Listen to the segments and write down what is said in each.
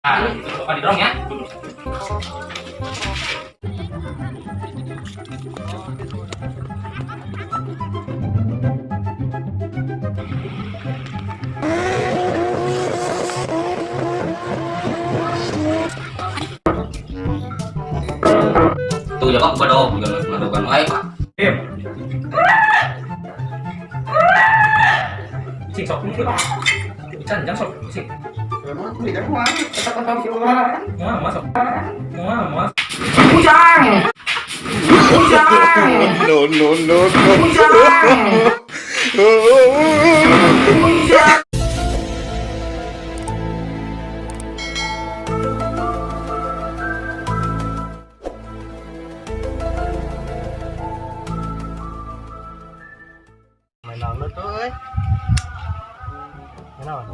Ah, coba didorong ya. Tuh jawab badog, badogan wae, Pak. Im. Cing sok Ican jangan sok cing. Mau masuk. Mau masuk. Ujang. Ujang. No, no, no, no. Ujang. Ujang. Main naon tuh euy. Naon?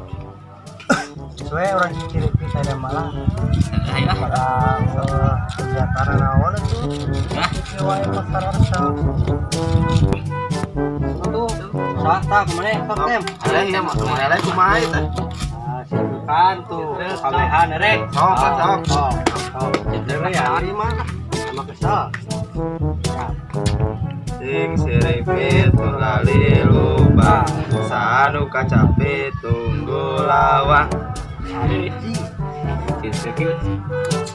Sesuai orang ciri kita ada malah Ayo ah. pada kegiatan naon itu. Hah? Kieu wae pasar harta. Tuh, sah tah kemana sok tem? Eleh ya mah eleh kumaha ieu teh? Ah, silakan tuh. Kabehan erek. Sok, sok. Sok. Sok. Jadi ya, Ari mah sama kesel. Ya. Sing siripit lali lubang sanu kacape tunggu lawang.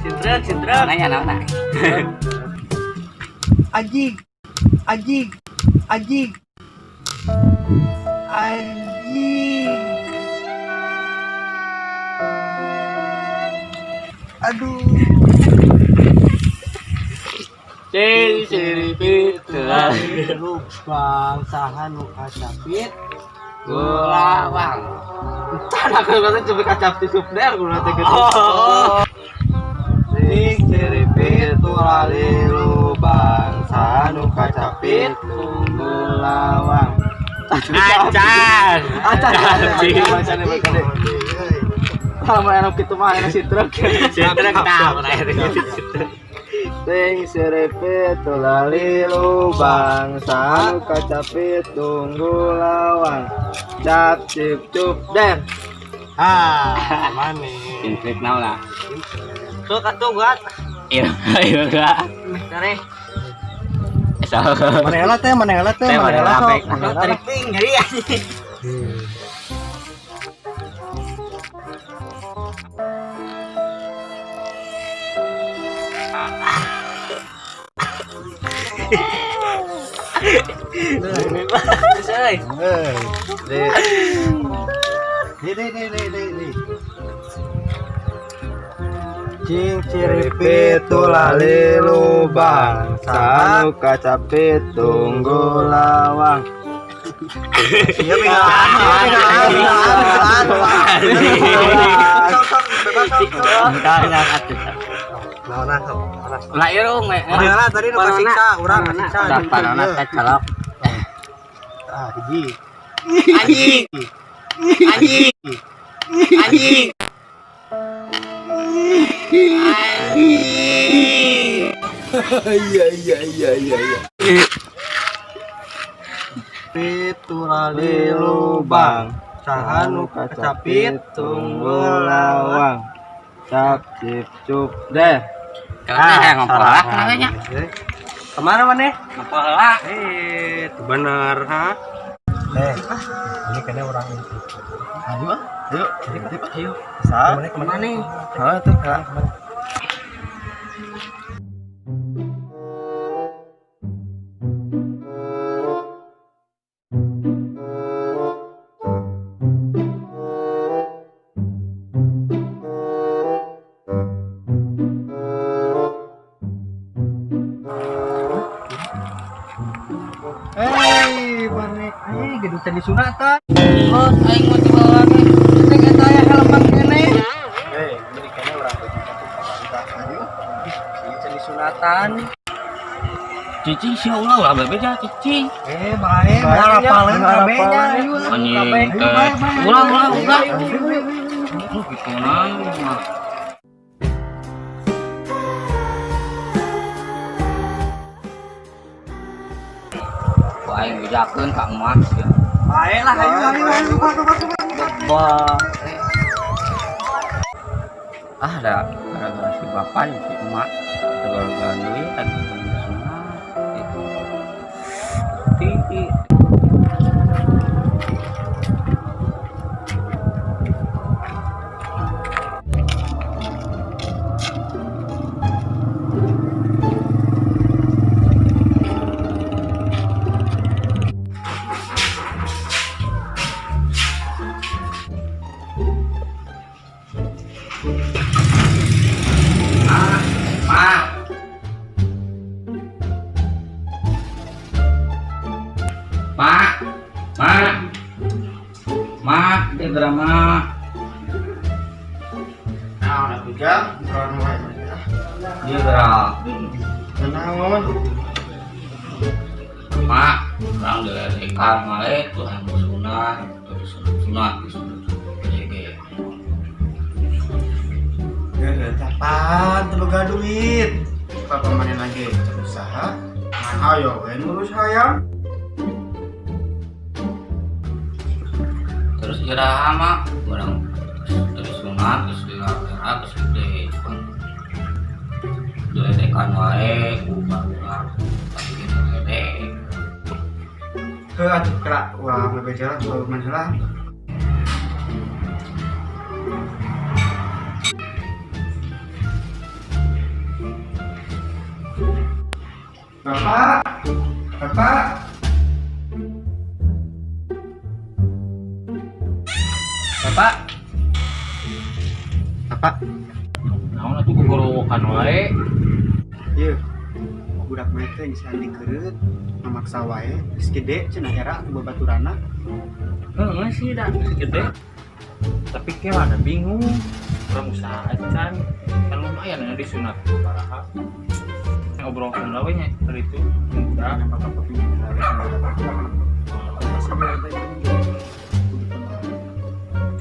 Cindra, cindra. Nanya naon. Anjing. Anjing. Anjing. Anjing. Aduh. Cing siripit lali Lubang saha nu kacapit. lawang. Entar aku kata coba kacap di supner kudu teh gitu. Oh. Sing siripit lali lubang sanu kacapit tunggu lawang. Acan. Acan acan acan. Kalau mau enak gitu mah enak si truk. Cindra tah. Sing siripit lali lubang sanu kacapit tunggu lawang. Cap cip cup der. Ah, mana? Cindra naon lah. Tuh atuh gua. Iya, iya enggak. Tare. So. Manela teh, manela teh, Teh, manela manela, sok. baik. Manela. Tarik jadi anjing. Terus euy. Hei. Di Di di di di di di. Cing siripit lali lubang sanu kacapit tunggu lawang. Iya, Entar atuh. Naon sok? Lah irung we. Manela tadi nu kasiksa, urang kasiksa. Tah panona teh colok. Ah, hiji. Anjing. Anjing. Anjing. Anjing. Iya iya iya iya iya. Piturali lubang saha nu kacapit tunggu lawang. Cap cip cup deh. Kalau teh ngompol lah kenapa nya? Kemana mana? Ngompol lah. Eh, itu bener ha? Eh, ini kayaknya orang ini. Ayo ah. Ayo. Ayo. Sa. Kemana kemana? Kemana? Ah tuh kak. Kemana? Hei, mana? Eh, gedung tadi sunatan. Oh, aing mau dibawa lagi. Cek eta aya helman kene. Eh, ini kayaknya orang baju satu kamari. Ayo. Ieu can disunatan. Cicing sih ulah ulah bebeja cicing. Eh, bae, harapan kabeh nya. Anjing teh. Ulah ulah ulah. Gitu nah. Ku aing bejakeun ka emak sia. Bae lah, ayo ayo ayo. Bah. Ah, ada gara-gara si bapak jeung si emak gara-gara duit lagi sunat gitu. Tinggi. Ma, ma, ma, ma, dia drama. Nah, udah ujang, berono wae mereka. Dia drama. Naon? Ma, orang diledekan male Tuhan sunat, terus sunat, sunat. Gede. Ya, kapan teu boga duit? Papa mana lagi usaha? Ayo, we ngurus hayang. Terus iraha mah orang terus sunat, terus dilabrak, terus gede. Diledekan wae ku barudak. Tapi gede gede. Heuh atuh kera wah bebeja lah kalau mana lah. Bapak, Bapak, Bapak, Bapak, naon atuh gogorowokan wae. Ieu budak mah teh geus dikereut, ngamaksa wae, geus gede cenah era ku babaturana. Heeh sih da geus gede. Tapi kela ada bingung. Urang usaha acan kan lumayan ya disunat baraha. Ngobrol heula we nya tadi itu budak. Bapak kopi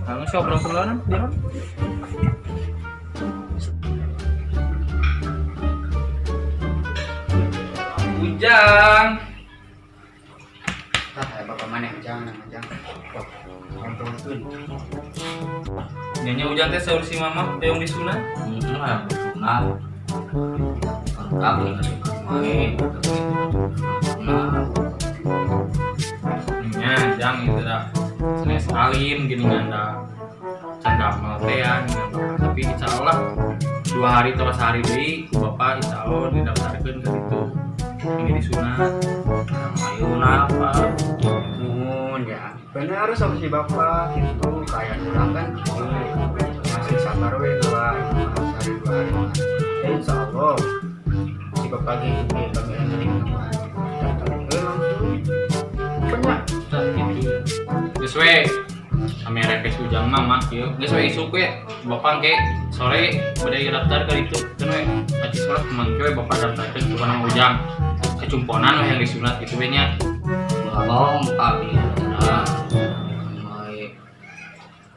Kalau sih obrol heula na, dia. Ujang. Ah, ya bapak mana jangan jangan. Kontrolkeun. Nyanyi Ujang teh saur si mama teh disunat. Heeh, sunat. Barudak diledekan wae. Sunat. Nya, jang itu dah. Senes alim gini nganda. Can damel teh ya, tapi insya Allah 2 hari atau sehari deui ku bapak insya Allah didaftarkeun ke situ. Ini disunat. Ayeuna Apa? Nuhun ya. Bener sama si bapak gitu kayak urang kan masih sabar we 2 hari 2 hari. Ya, insya Allah si bapak ge gede bagian daftarkeun langsung. Bener. Tah gitu. Geus we. Ame repes Ujang mah mah kieu. Geus we isuk we. Bapak engke sore bade daftar ke ditu. Keun we. Aci sholat mangke we bapak daftarkeun ku nama Ujang. Kecumponan we yang disunat gitu we nya. Ulah bohong abi. Nah, wae.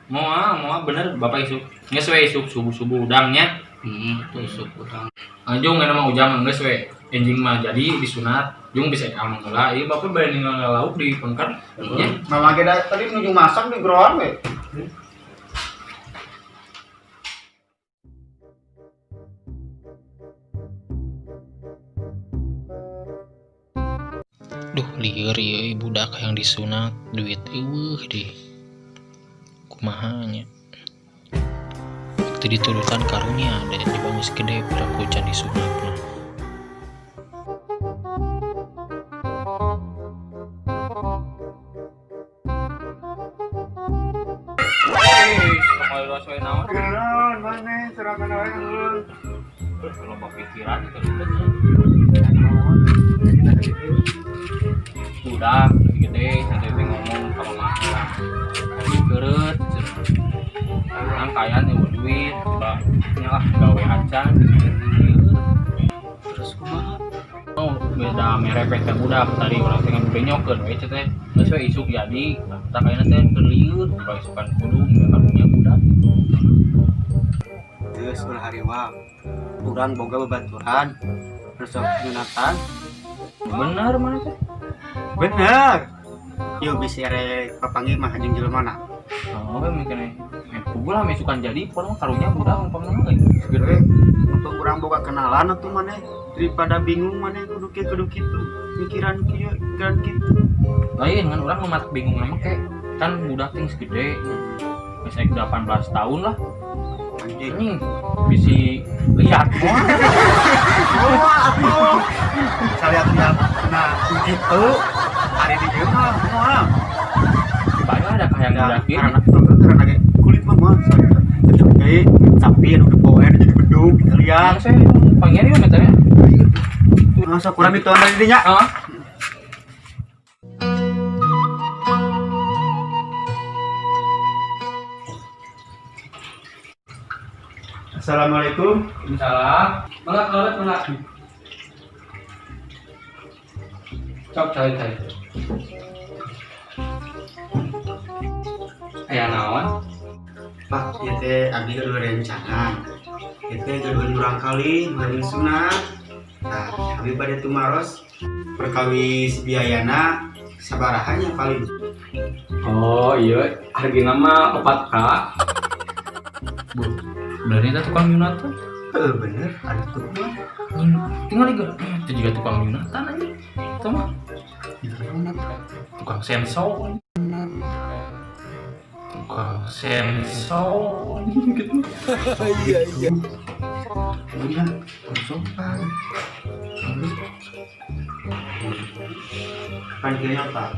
Moal, moal bener bapak isuk. Geus we isuk subuh-subuh udangnya. Heeh, isuk urang. Anjung enak mah Ujang geus we. Enjing mah jadi disunat. Jung bisa amang heula. Ieu bapak bade ninggal lauk di pengker. Nya. Mama ge tadi nuju masak di geroan we. Duh lieur ieu budak hayang disunat duit eueuh deh. Kumaha nya. Teu diturutan karunya da coba geus gede piraku can disunat mah. Eh, kamari rasa naon? Naon maneh serangan wae heul. Loba pikiran itu nya. Budak gede sampai teh ngomong ka mama urang. Dikereut urang kaya nih duit, bah nya lah gawe acan. Terus kumaha? Oh, beda merepet ka budak tadi urang teh benyokeun we teh. Geus we isuk jadi, tah ayeuna teh keur lieur, bae isukan kudu karunya budak. Geus ulah hariwang. Urang boga babaturan. Resep nyunatan. Bener mana teh? Bener. Yuk bisa rek papanggih mah jeung jelema na. Oh, we mikirnya Puguh lah misukan jadi pon mah karunya budak umpamana mah geus gede. Untung urang boga kenalan atuh maneh daripada bingung maneh kudu kieu kudu kitu mikiran kieu mikiran kitu. Lain ngan urang mah bingung mah kayak kan budak teh geus gede. Geus 18 tahun lah. Anjing. Anjing bisi lihat moal. Moal atuh. Saliat-liat nah kitu hari di dieu mah moal. Banyak ada kahayang budak kieu. Karena karena ge kulit mah moal kayak sapi anu poe jadi bedug kita lihat. Saya panggil yuk meternya. Masa kurang dituan dari dinya. Heeh. Assalamualaikum. Waalaikumsalam. Mangga kaleureut mangga. Cok cai cai. Aya naon? Pak, ieu teh abdi gaduh rencangan. Ieu teh gaduh murang kali bade sunat. Nah, abdi bade tumaros perkawis biayana sabaraha nya paling. Oh iya, hargana mah 4K. Bu, benernya itu tukang nyunatan. Heeh, bener, ada tukang. Tinggal di itu juga tukang nyunatan aja. Itu mah tukang senso. Tukang senso gitu. Iya, iya. Bener, sopan. Kan kayaknya Pak,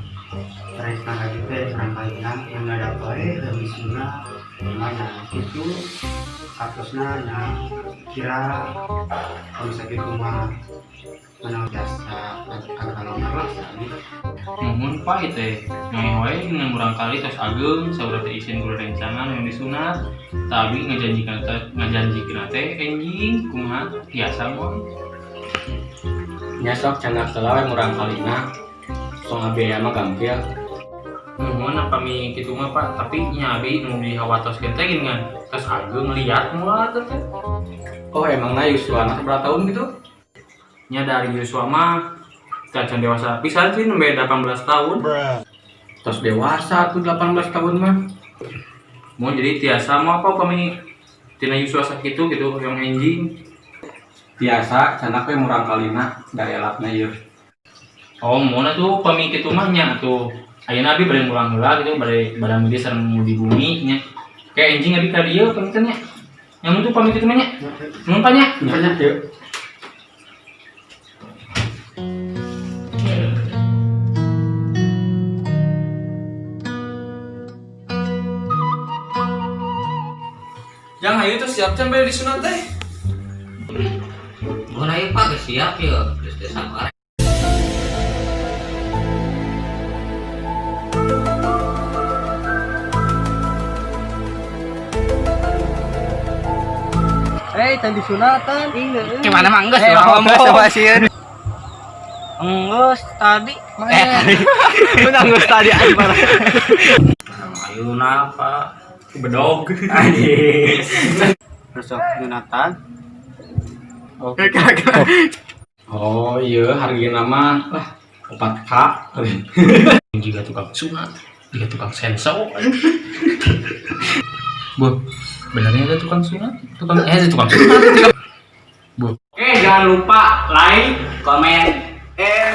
rencana kita rangkaian yang ada bae lebih sunat mana itu atasnya nah kira kalau sakit rumah mana jasa kalau ngerasa Nuhun Pak ieu teh. Nyoe wae dengan murang kali tos ageung saurang teh isin guru rencangan yang disunat. Tapi ngajanjikeun teh ngajanjikeun teh enjing kumaha tiasa moal. Nya sok candak heula we murang kalina. Sok ngabiaya mah gampil. Nuhun upami kitu mah Pak, tapi nya abi nu dihawatoskeun teh geuningan tos ageung liat moal teh. Oh emangna yuswana sabaraha tahun gitu? Nya dari yuswa mah can dewasa pisan sih nembe 18 tahun. Tos dewasa tuh 18 tahun mah. Mau jadi tiasa mau apa upami tina yuswa sakitu gitu yang enjing. Tiasa candak we murang kalina da elakna ieu. Oh, mun atuh upami kitu mah nya atuh. Ayeuna abi bade mulang heula gitu, bade bade mudi sareng nu di bumi nya. Kayak enjing abi ka dieu panginten nya. Nya mun tuh upami kitu mah nya. Nuhun Pak nya. Nya kieu. Jang ayo tuh siap can bade disunat teh. Mun ayo Pak geus siap yeuh, geus teu sabar. Eh, tadi sunatan. Gimana mah geus ngomong sama sieun. Enggeus tadi. Benar geus tadi aing parah. Ayeuna Pak bedog. Anjing. Besok nyunatan. Oke. Oh iya, hargana mah lah 4K. Jika tukang sunat, jika tukang senso. Bu, benernya ada tukang sunat? Tukang tukang sunat. Bu. Oke, jangan lupa like, Komen Eh.